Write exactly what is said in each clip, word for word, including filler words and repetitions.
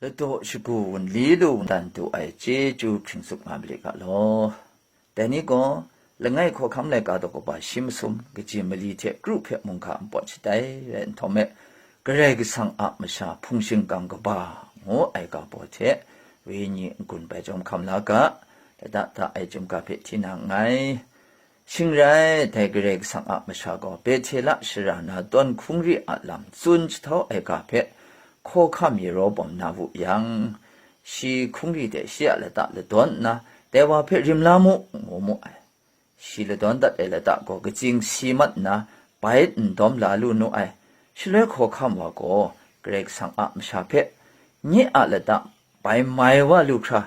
Ladaw shagu wunli lu dan du ai chyeju hpring tsup nga mali ga law. Dai ni gaw, langai hkawhkam laika daw kaba shi masum, kaji mali hte kru hpe mungga npawt shatai rai nhtawm e, Karai Kasang a masha hpung shingkang kaba ngu ai ga baw hte, wenyi n-gun bai chyawm hkam la ga, lada da ai chyum ga hpe hti na nngai. Shing rai, dai Karai Kasang a masha gaw Bethela shara na tawn hkungri a lam tsun jahtau ai ga hpe, hkawhkam Yerawbum na wu yang, shi hkungri hte shi a lata ladawn nna, dai wa hpe rim la mu, ngu mu ai. Shi ladawn dat ai lata gaw katsing si mat nna, bai n dawm la lu nu ai. Shaloi hkawhkam wa gaw Karai Kasang a masha hpe, nye a lata bai mai wa lu hkra,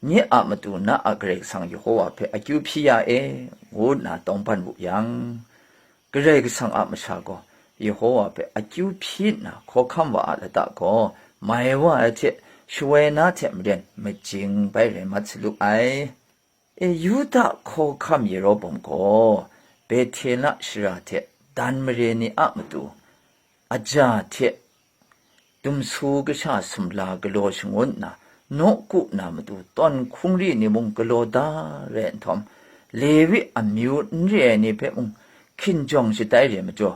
nye a matu na a Karai Kasang Yehowa hpe akyu hpyi ya e, ngu nna tawngban wu yang, Karai Kasang a masha gaw Yehowa hpe akyu hpyi nna hkawhkam wa a lata gaw mai wa ai hte shawoi na hte maren majing bai rai mat salu ai. E, Yuda hkawhkam Yerawbum gaw Bethela shara hte dan mare ni a matu aja hte dumsu kasha sumla galaw shangun nna, nawku na matu tawn hkungri ni mung galaw da rai nhtawm, Lewi amyu n re ai ni hpe mung hkinjawng shatai re ai majaw,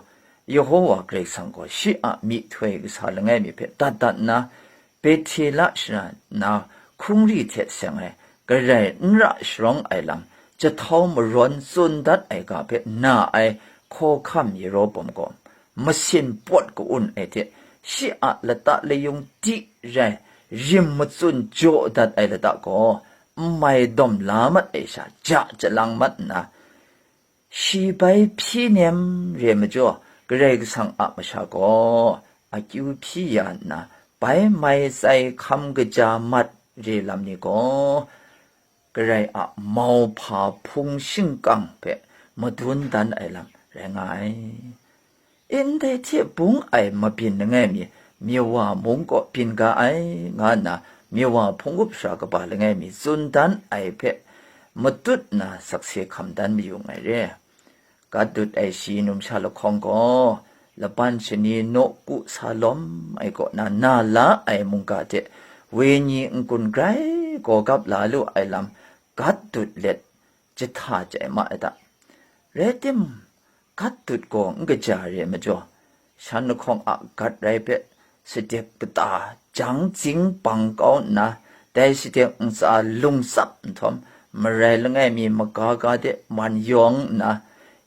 Yehowa Karai Kasang gaw shi a myihtoi kasa langai mi hpe dat dat nna, Bethela shara na hkungri hte seng ai, Karai n ra sharawng ai lam, jahtau marawn tsun dat ai ga hpe na ai hkawhkam Yerawbum gaw, masin pawt ka-un ai hte, shi a lata layung di rai, rim matsun jaw dat ai lata gaw, n mai dawm la mat ai sha ja jalang mat nna, shi bai hpyi nem re ai majaw, Karai Kasang a masha gaw akyu hpyi ya nna, bai mai tsai hkam kaja mat re lam ni gaw, Karai a mauhpa hpung shingkang hpe madun dan ai lam rai nga ai. E, ndai hte bung ai mabyin langai mi, Miwa mung kaw byin ga ai, nga nna Miwa hpung up sara kaba langai mi tsun dan ai hpe matut nna sakse hkam dan mayu nngai re. Gat dut ai shi numsha lahkawng gaw, laban shani nawku sa lawm ai kaw na na la ai mungga hte wenyi n-gun grai gaw gap la lu ai lam gat dut let jahta chye ma ai ta? Rai tim, gat dut gaw n kaja re ai majaw, shan lahkawng a gat rai hpe sadek kata jang zing bang kau nna, dai sadek ntsa lung tsap nhtawm, marai langai mi maga ga de man yawng nna,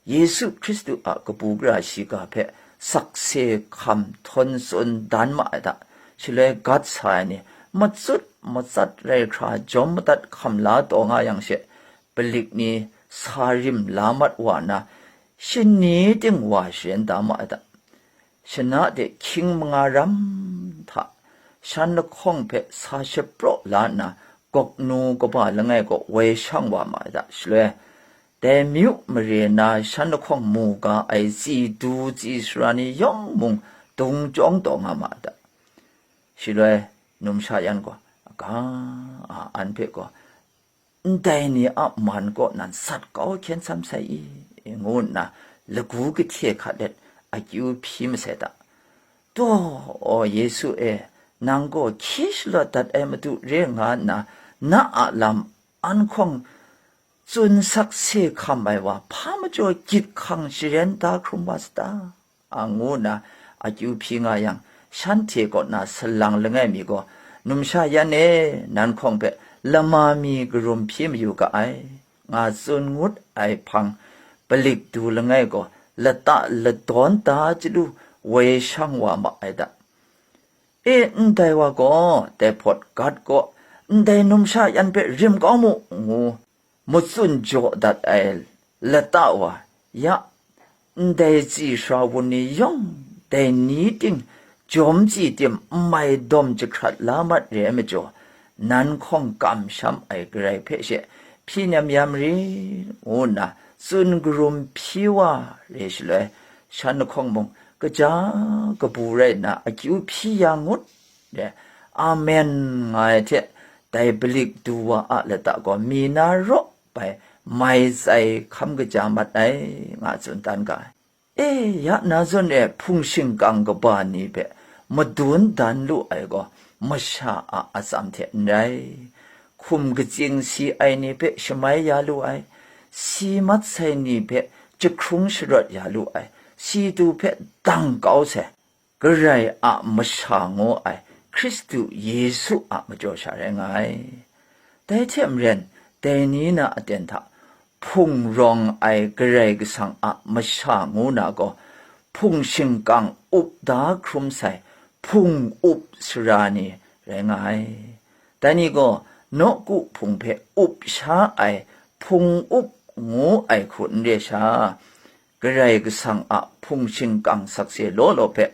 Yesu Hkristu a kabu gara shiga hpe sakse hkam htawn tsun dan ma ai ta? Shaloi gat sa ai ni, matsut matsat rai hkra jawm madat hkam la taw nga yang she, palik ni sa rim la mat wa na, shani ting wa sharen da ma ai ta? Shana de hkying manga ram hta, shan lahkawng hpe sa shapraw la nna, gawk nu kaba langai kaw woi shang wa ma ai ta? Shaloi, dai myu mare na shan lahkawng mu ga ai tsi du tsi sara ni yawng mung dung chyawng taw nga ma ai ta? Shaloi, numsha yan gaw, aga a an hpe gaw, ndai ni a man kaw nan sat kau hkyen sam sai i, ngu nna lagu kahte hkat let akyu hpyi masai ta? Taw, o Yesu e, nang gaw hkye shalawt dat ai Madu re nga nna, na a lam an hkawng tsun sakse hkam ai wa, hpa majaw gyit hkang sharen da hkrum wa sa ta? A ngu nna akyu hpyi nga yang, shanhte kaw na salang langai mi gaw, "Numsha yan e, nan hkawng hpe lama mi karum hpyi mayu ga ai," nga tsun ngut ai hpang, palik du langai gaw lata ladawn da chyalu woi shang wa ma ai ta? E, ndai wa gaw, dai hpawt gat gaw, "Ndai numsha yan hpe rim kau mu," ngu matsun jaw dat ai lata wa, ya, ndai tsi sara wun ni yawng, dai ni ting, jawm tsi tim n mai dawm jahkrat la mat re ai majaw, nan hkawng kamsham ai Karai hpe she hpyi nem ya marit, ngu nna tsun karum hpyi wa re shaloi, shan lahkawng mung kaja kabu rai nna akyu hpyi ya ngut. Amen nga ai hte, dai palik du wa a lata gaw mi na raw bai mai tsai hkam kaja mat ai, nga tsun dan ga ai. E, ya na zawn e hpung shingkang kaba ni hpe madun dan lu ai gaw, masha a atsam hte n rai. Hkum katsing si ai ni hpe shamai ya lu ai, si mat sai ni hpe jahkrung sharawt ya lu ai, si du hpe dang kau sai, Karai a Masha ngu ai Hkristu Yesu a majaw sha rai nga ai. Dai hte maren, dai ni na aten hta hpung rawng ai Karai Kasang a Masha ngu na gaw, hpung shingkang up da hkrum sai hpung up sara ni rai nga ai. Dai ni gaw, nawku hpung hpe up sha ai hpung up ngu ai hku n re sha, Karai Kasang a hpung shingkang sakse law law hpe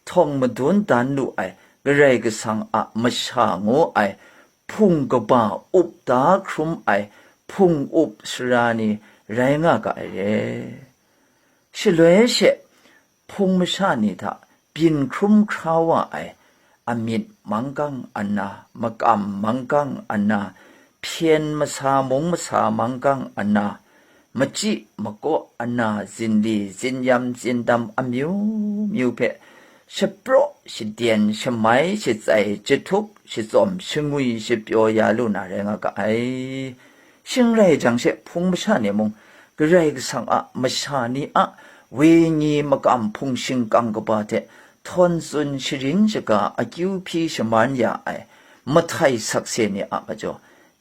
htawng madun dan lu ai Karai Kasang a Masha ngu ai hpung kaba up da hkrum ai hpung up sara ni rai nga ga ai re. Shaloi she, hpung masha ni hta byin hkrum hkra wa ai, amyit manggang ana, makam manggang ana, hpyen masa mung masa manggang ana, machyi makaw ana, zinli zinyam zindam amyu myu hpe shapraw shaden, shamai shatsai, jahtuk shatsawm, shangwi shapyaw ya lu na rai nga ga ai. Shing rai jang she, hpung masha ni mung, Karai Kasang a masha ni a wenyi makam hpung shingkang kaba hte htawn tsun sharin shaga akyu hpyi shaman ya ai mahtai sakse ni a majaw,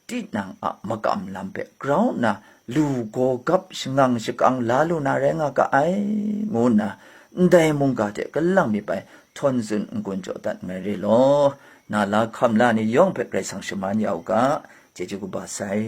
tinang a makam lam hpe grau nna lu gaw gap shangang shakang la lu na rai nga ga ai, ngu nna ndai mungga hte kalang myit bai htawn tsun n-gun jaw dat nngai re law, na la hkam la ni yawng hpe Karai Kasang shaman ya u ga, chyeju kaba sai.